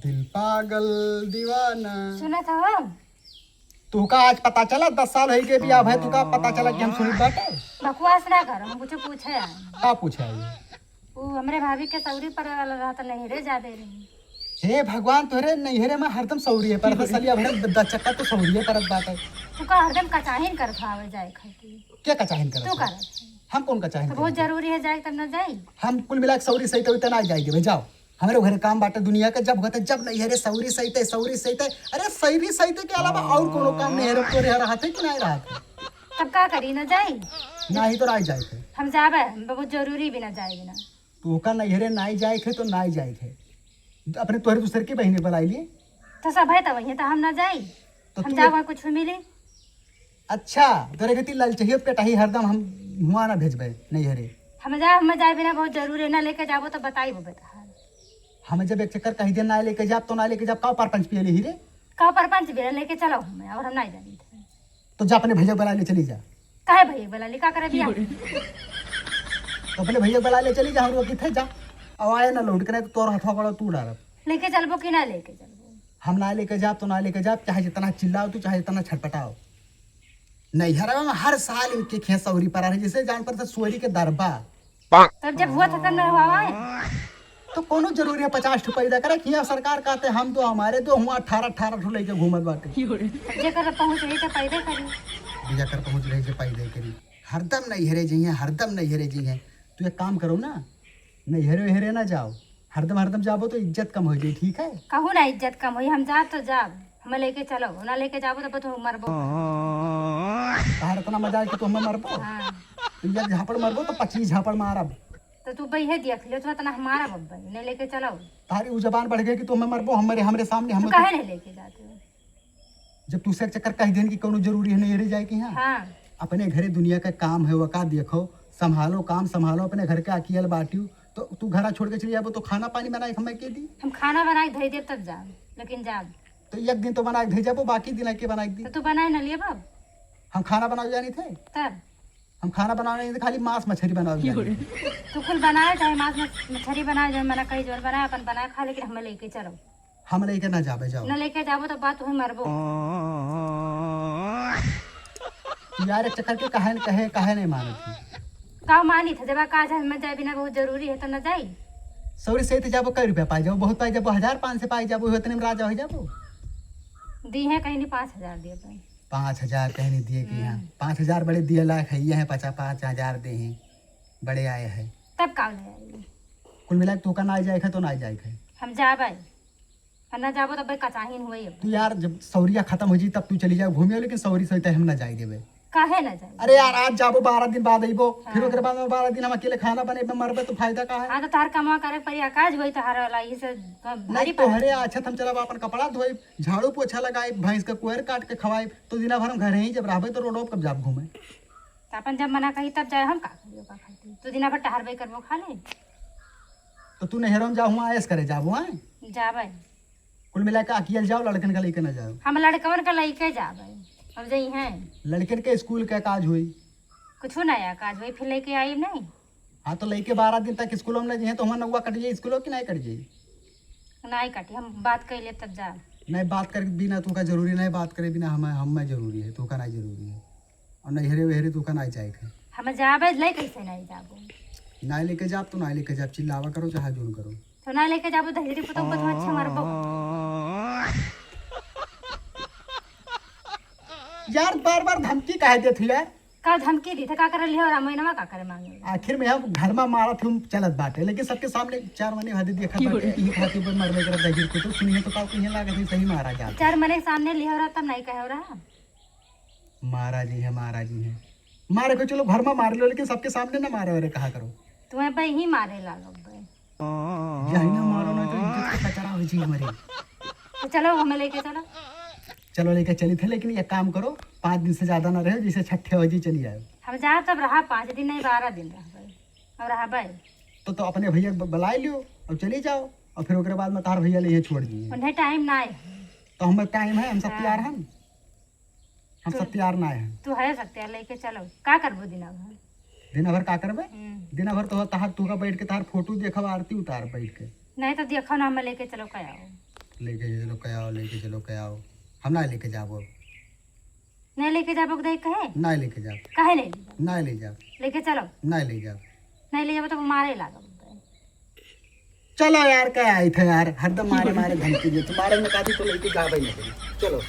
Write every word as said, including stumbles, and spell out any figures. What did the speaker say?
दिल पागल दीवाना। सुनत हो? तुहका आज पता चला, दस साल होई गए बियाह भए, तुहका पता चला कि हम सुनित बाटे? बकवास ना करो, हम कुछ पूछे आए। का पूछे आए? उ हमरे भाभी के सौरी परे वाला रहा, त नैहरे जा दे रही। हे भगवान, तोहरे नैहरे में हरदम सौरिये परत है, सलिया भरे दस चक्कर तो सौरिये परत बाटे। तू का हरदम कचाहिन करत हो आवे जाए खातिर? के कचाहिन करत तू हो? करत है। हम कौन कचाहिन तो बहुत करत है? जरूरी है जाए, तब न जाई। हम कुल मिला के सौरी सहित उतना आ जाई देबे, जाओ। हमरे घरे काम बाटे दुनिया के, जब होते जब नैहरे सौरी सहित है, सौरी सहित है। अरे सौरी सहित के अलावा और कोनो काम नैहरे तोरे यहाँ रहत है कि नहीं रहत है? तब का करी, न जाई? नाही तो राय जाए थे। हम जाबे, हम बहुत जरूरी बिना जाए बिना। तू का नैहरे नाई जाए थे तो नाई जाए थे। अपने तोहरे दूसर की बहिनी बुलाई लिए। तो सब है तो वही, तो हम ना जाई। तो हम तू जाओ, वहाँ कुछ मिली। अच्छा, तोरे खातिर लाल चाहिए पेटाही हरदम हम हुआ ना भेजबे नैहरे। हम जा, हम जाए बिना बहुत जरूरी है, ना लेके जाबो तो बताई वो बेटा। हम जब एक चक्कर कह दे ना लेके जाब तो ना लेके जाब, का परपंच पिए ही रे? का परपंच बिना लेके चलो हमें, और हम ना जानी थे। तो जा अपने भैया बुला ले, चली जा। काहे भैया बुला ले, का करे बिया? तो अपने भैया बुला ले, चली जा, हम रोकी थे जा। अब आए ना लौट के, नहीं तो तोर हथवा पड़ा तू डालब। लेके चलबो कि ना लेके चलबो? हम ना लेके जाब तो ना लेके जाब, चाहे जितना चिल्लाओ तू, चाहे जितना छटपटाओ। नैहरवा में हर साल इनके खेत सौरी परा रहे, जैसे जान पर सोरी के दरबा। तब जब हुआ था तब न हुआ है। तो कोनो जरूरी है पचास ठो पैदा करे कि यहाँ सरकार कहते हम दो हमारे दो हुआ अठारह अठारह ठो लेके घूमत बाटे। जेकर पहुँच रही तो पैदा करी। जेकर पहुँच रही तो पैदा करी। हरदम नैहरे जइहे, हरदम नैहरे जइहे। तू एक काम करो ना, नैहरे वैहरे ना जाओ, हरदम हरदम जाबो तो इज्जत कम हो जाई, ठीक है? कहू ना इज्जत कम होई, हम जाब तो जाब, हमें लेके चलो, ना लेके जाबो तो तू मरबो। तार इतना मजा है कि तू हमें मरबो? हाँ। तू एक झापड़ मरबो तो पच्चीस झापड़ मारब। तो तू बइहे देख लियो, तू इतना हमारा बब्बा, नहीं लेके चलो। तारी उ जबान बढ़ गई कि तू हमें मरबो, हमरे, हमरे सामने तू हमें काहे नहीं लेके जाते हो? जब तू से एक चक्कर कह देन कि कौनो जरूरी है नहीं रे जाए कि हाँ। हाँ। अपने घरे दुनिया का काम है, वो का देखो, संभालो काम, संभालो अपने घर के अकियल बाटियो, तो तू घरा छोड़ के चली जाबो तो खाना पानी बनाए के हमें के दी? हम खाना बनाए के धई देब तब जाब, लेकिन जाब। तो एक दिन तो बनाए के धई जाबो, बाकी दिन के बनाए के दी? तो तू बनाए ना लिए बाब। हम खाना बनावे जानी थे? तब? हम खाना बनावे नहीं थे, खाली मांस मछली बनावे जानी थे। तू कुल बनाए, चाहे मांस मछ-, मछली बनाए, जो मना कही जोर बनाए, अपन बनाए खा, लेकिन हमें लेके चलो। हम लेके ना जाबे, जाओ। ना लेके जाबो तो बात वही मरबो। यार, एक चक्कर के काहे न कहे, काहे नहीं मानत है? का मानी था, जब का जाए, मैं जाए बिना बहुत जरूरी है तो ना जाई। सौरी सहित जाबो, कई रुपया पाई जाबो? बहुत पाई जाबो, हजार पाँच सौ पाई जाबो, उतने में राजा हो जाबो। दी है कहीं नहीं, पाँच हजार दिए भाई। पाँच हजार कहीं नहीं दिए कि यहाँ। हम्म। पाँच हजार बड़े दिए लायक है, ये है पचास, पाँच हजार दे हैं, बड़े आए हैं। तब का हो जाएगी? कुल मिला के तोका ना जाए है तो ना जाए है। हम जाबे। हम ना जाबो तब कचाहिन हुए अब। तू यार, जब सौरिया खत्म हो जी तब तू चली जाओ घूमे, लेकिन सौरी सहित हम ना जाए देबे। काहे ना जाए? अरे यार, आज जाबो, बारह दिन बाद अइबो, फिर हाँ। ओकरे बाद में बारह दिन हम अकेले खाना बने में मरबे तो फायदा का है? हाँ, तो तार कमा करे पड़ी, काज होई तोहार वाला, ये से तो नहीं, भारी पड़ा। तोहरे अच्छा हम चलब, अपन कपड़ा धोई, झाड़ू पोछा लगाई, भैंस का कुहर काट के खवाई, तो दिना भर हम घर ही जब रहबे तो रोडो पर कब जाब घूमे? तो अपन जब मना कही तब जाए, हम का करियो का खातिर? तू दिना भर टहरबे करबो खाली। तो तू नैहरों में जा, हुआ ऐश करे जाबो, हैं? जाबे। कुल मिला के अकियल जाओ, लड़कन का लेके ना जाओ। हम लड़कवन का लेके जाबे। अब जई हैं। लड़कन के स्कूल के काज होई। कुछ नया काज होई, फिर लेके आई नहीं। हाँ, तो लेके बारह दिन तक स्कूलों में ना जइहे, तो हुआ नौवा कट जाई स्कूलों की नहीं कट जाई? नहीं कटी, हम बात कर ले तब जा। नहीं, बात कर बिना तू का जरूरी नहीं, बात करे बिना हम, हम में जरूरी है, तू का नहीं जरूरी है। और नैहरे वैहरे तू का नहीं जाए के। हम जाबे, ले कैसे नहीं जाबो? नहीं लेके जाब तो नहीं लेके जाब, चिल्लावा करो चाहे जोन करो। तो ना लेके जाबो, दहेजरी पुतोह को तो अच्छा मारबो। यार, बार बार धमकी काहे देत हो यार? का धमकी दी थे, का करे लिहो रामायणवा, का करे मांगे? आखिर में हम घर में मारत हम चलत बाटे, लेकिन सबके सामने चार मने हदे देखत बाटे, ई खातिर ऊपर मरबे करत दहेजरी पुतोह, सुनिए तो का कहिए लागत है, सही मारा जात। चार मने के सामने लिहो रहा तब नहीं कहो रहा। मारा जी है, मारा जी है। मारे को चलो घर में मार लो, लेकिन सबके सामने ना मारे वारे कहा करो। तुम्हें भाई ही मारे लागब भाई। यही ना मारो ना तो इज्जत का कचरा हो जी हमारी। तो चलो हमें लेके चलो। चलो लेके चली थे, लेकिन ये काम करो, पाँच दिन से ज्यादा ना रहो, जैसे छठे हो जी चली आयो। हम जा तब रहा पाँच दिन नहीं बारह दिन रह भाई। और रहा भाई। तो, तो अपने भैया ब-, बुलाए लियो और चली जाओ, और फिर ओकरे बाद में तार भैया ले छोड़ दिए। उन्हें टाइम ना है। तो हमें टाइम है, हम सब हाँ। तैयार हैं। हम तू सब तैयार ना है। तू है सब तैयार, लेके चलो। का करबो दिना भर? दिना भर का करबे? हम्म। दिना भर तो तहार तू का बैठ के तहार फोटो देखब, आरती उतार बैठ के। नहीं तो देखो ना, हमें लेके चलो, का आओ। लेके चलो, कहे आओ, लेके चलो, कहे आओ। हम ना लेके जाबो। नहीं लेके जाबो, कहे? ना लेके जाब। काहे नहीं लेके जाब? ना ले जाब। लेके चलो। ना ले जाब। नहीं ले जाबो तो मारे लागब। चलो यार, क्या आई था यार, हरदम मारे मारे धमकी दे। तुम्हारे में काफी तो लेके जाबे नहीं करी। चलो।